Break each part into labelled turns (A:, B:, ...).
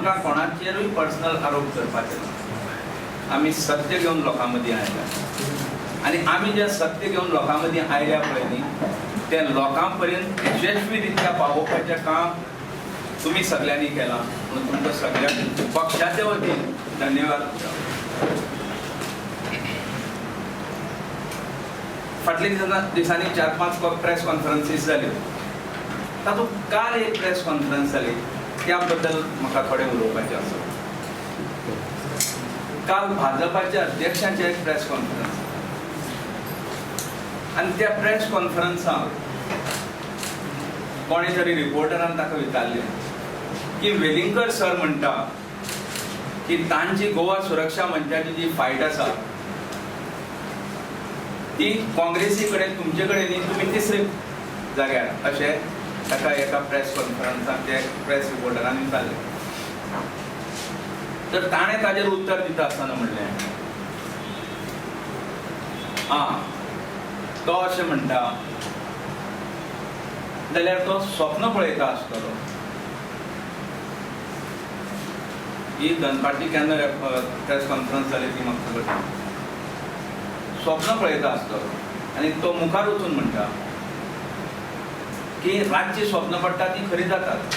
A: आमकां कोणाचेरूय पर्सनल आरोप करपाचे ना. आमी सत्य घेवन लोकां मदीं आयल्या आनी आमी जें सत्य घेवन लोकां मदीं आयल्या पळय न्ही, तें लोकां पर्यंत यशस्वी रित्या पावोवपाचें काम तुमी सगल्यांनी केलां म्हणून तुमकां सगळ्या पक्षाच्या वतीन धन्यवाद. फाटल्या दिसांनी 4-5 प्रेस कॉन्फरन्सीस जाल्यो, तातूंत काल एक प्रेस कॉन्फरन्स जाली त्या बद्दल म्हाका थोडें उलोवपाचें आसा. काल भाजपाच्या अध्यक्षांचे एक प्रेस कॉन्फरन्स आनी त्या प्रेस कॉन्फरन्साक कोणे तरी रिपोर्टरान ताका विचारलें की वेलिंगकर सर म्हणटा की तांची गोवा सुरक्षा मंचाची जी फायट आसा ती काँग्रेसी कडेन तुमचे कडेन न्ही, तुमी तिसरे जाग्यार, अशें ताका एका प्रेस कॉन्फरन्साक ते प्रेस रिपोर्टरान विचारलें. तर ताणें ताजेर उत्तर दिता आसतना म्हणलें, आं तो अशें म्हणटा जाल्यार तो स्वप्न पळयता आसतलो. ही दनपारची केन्ना प्रेस कॉन्फरन्स जाली ती म्हाका खबर ना. स्वप्न पळयता आसतलो आनी तो मुखार वचून म्हणटा की रातची स्वप्न पडटा ती खरी जातात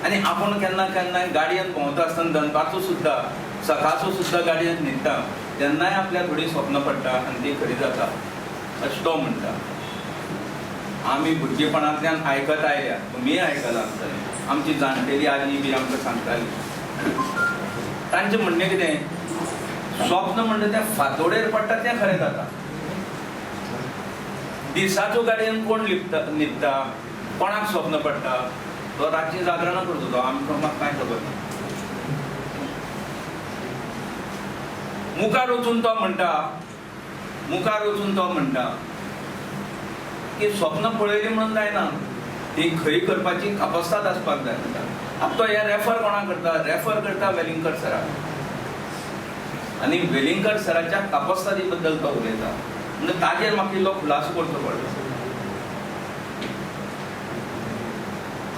A: आनी आपूण केन्ना केन्नाय गाडयेन भोंवता आसतना दनपारचो सुद्दां सकाळचो सुद्दां गाडयेन न्हिदता तेन्नाय आपल्याक थोडी स्वप्न पडटा आनी ती खरी जाता अशें तो म्हणटा. आमी भुरगेपणांतल्यान आयकत आयल्या, तुमीय आयकलां आसतलें, आमची जाणटेली आजी बी आमकां सांगताली. तांचें म्हणणें कितें, स्वप्न म्हणटा तें फांतोडेर पडटा तें खरें जाता. दिसाचो गाडयेन कोण लिपता न्हिदता, कोणाक स्वप्न पडटा, तो रातची जागरणां करता, तो आमकां म्हाका कांय खबर ना. मुखार वचून तो म्हणटा, मुखार वचून तो म्हणटा की स्वप्न पळयली म्हणून जायना, ती खरी करपाची कापस्ताद आसपाक जाय म्हणटा. आतां तो हे रेफर कोणाक करता, रेफर करता वेलिंगकर सराक आनी वेलिंगकर सराच्या कापस्तादी बद्दल तो उलयता. म्हणजे ताजेर म्हाका इल्लो खुलासो करचो पडलो.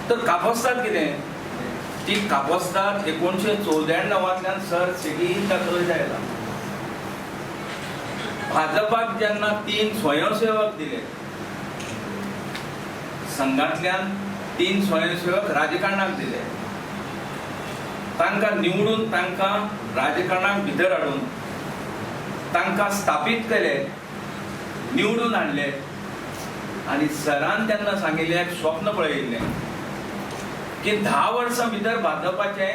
A: तर कापस्ताद कितें, ती कापस्ताद 1994 सर सेगीत दाखयत आयला. भाजपाक जेन्ना 3 स्वयंसेवक दिले, संघांतल्यान 3 स्वयंसेवक राजकारणाक दिले, तांकां निवडून तांकां राजकारणाक भितर हाडून तांकां स्थापीत केले, निवडून हाडले आनी सरान तेन्ना सांगिल्लें एक स्वप्न पळयिल्लें की 10 वर्सां भितर भाजपाचें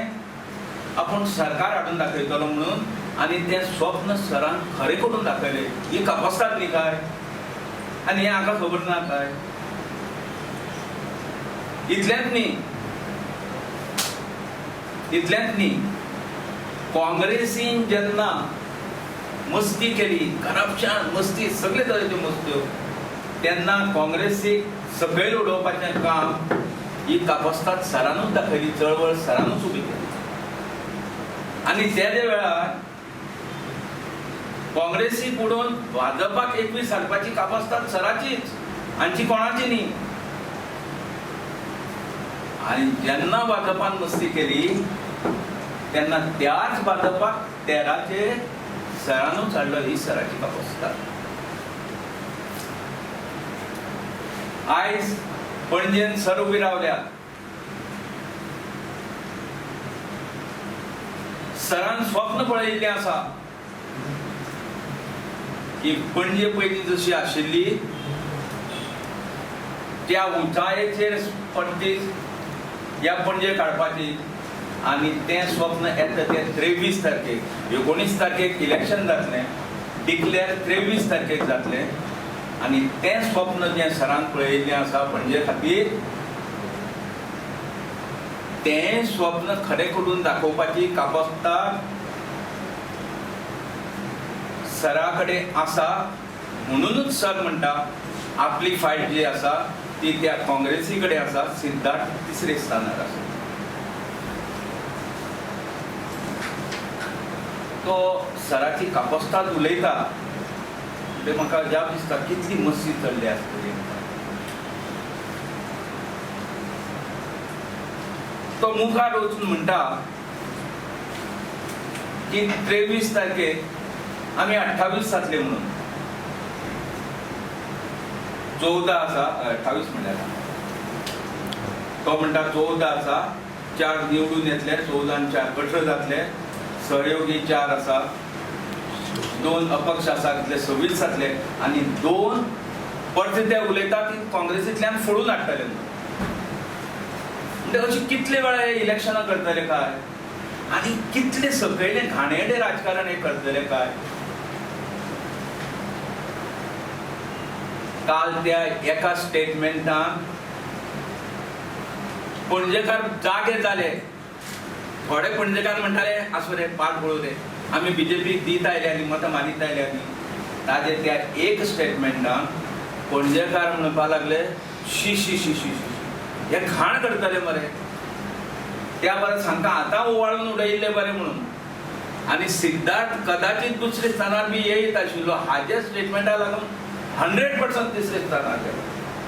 A: आपूण सरकार हाडून दाखयतलो म्हणून, आनी तें स्वप्न सरान खरें करून दाखयलें. ही कापस्ताद न्ही काय, आनी हें हांकां खबर ना काय. इतलेंच न्ही, इतलेंच न्ही, काँग्रेसीन जेन्ना मस्ती केली, करप्शन मस्ती सगळे तरेच्यो मस्त्यो, तेन्ना काँग्रेसीक सकयल उडोवपाचें काम ही कापस्ताद सरानूच दाखयली, चळवळ सरानूच उबी केली. आनी तेदे वेळार काँग्रेसीक उडोवन भाजपाक 21 हाडपाची कापस्ताद सराचीच, हांची कोणाची न्ही. आनी जेन्ना भाजपान मस्ती केली तेन्ना त्याच भाजपाक 13 सरानूच हाडलो. ही सराची कापस्ताद. आयज पणजेन सर उबी रावल्या, सरान स्वप्न पळयिल्लें आसा की पणजे पयलीं जशी आशिल्ली त्या उंचायेचेर पडटी ह्या पणजे काडपाची, आनी तें स्वप्न येता तें 23 तारखेक, 19 तारखेक इलेक्शन जातलें, डिक्लेअर 23 तारखेक जातलें आनी तें स्वप्न जें सरान पळयिल्लें आसा पणजे खातीर, तें स्वप्न खरें करून दाखोवपाची कापस्ताद सरा कडेन आसा. म्हणूनच सर म्हणटा आपली फायट जी आसा ती त्या काँग्रेसी कडेन आसा, सिद्धार्थ तिसरे स्थानार आसा. तो सराची कापस्ताद उलयता ते म्हाका अजाप दिसता, कितली मस्ती चल्ली आसतली. तो मुखार वचून म्हणटा की 23 तारखेक आमी 28 जातले म्हणून. 14 आसा, 28 म्हणल्यार तो म्हणटा 14 आसा, 4 निवडून येतले, 14 आनी 4 18 जातले, सहयोगी 4 आसा, 2 अपक्ष आसा, तितले 26 जातले आनी 2 परते ते उलयता ती काँग्रेसींतल्यान फोडून हाडटले म्हणून. म्हणजे अशी कितले वेळा हे इलेक्शनां करतले काय आनी कितले सकयले घाणेरडे राजकारण हे करतले काय. काल त्या एका स्टेटमेंटान पणजेकार जागे जाले. थोडे पणजेकार म्हणटाले आसूं रे, पाठ पळोवं रे, आमी बीजेपीक दीत आयले आनी मतां मारीत आयले. आनी ताजे त्या एक स्टेटमेंटान पणजेकार म्हणपाक लागले शी शी शी शी शी, हे घाण करतले मरे. त्या परत सांगता आतां ओवाळून उडयिल्ले बरें म्हणून. आनी सिद्धार्थ कदाचित दुसरे स्थानार बी येयत आशिल्लो, हाज्या स्टेटमेंटा लागून 100% तिसरे स्थानार गेलो.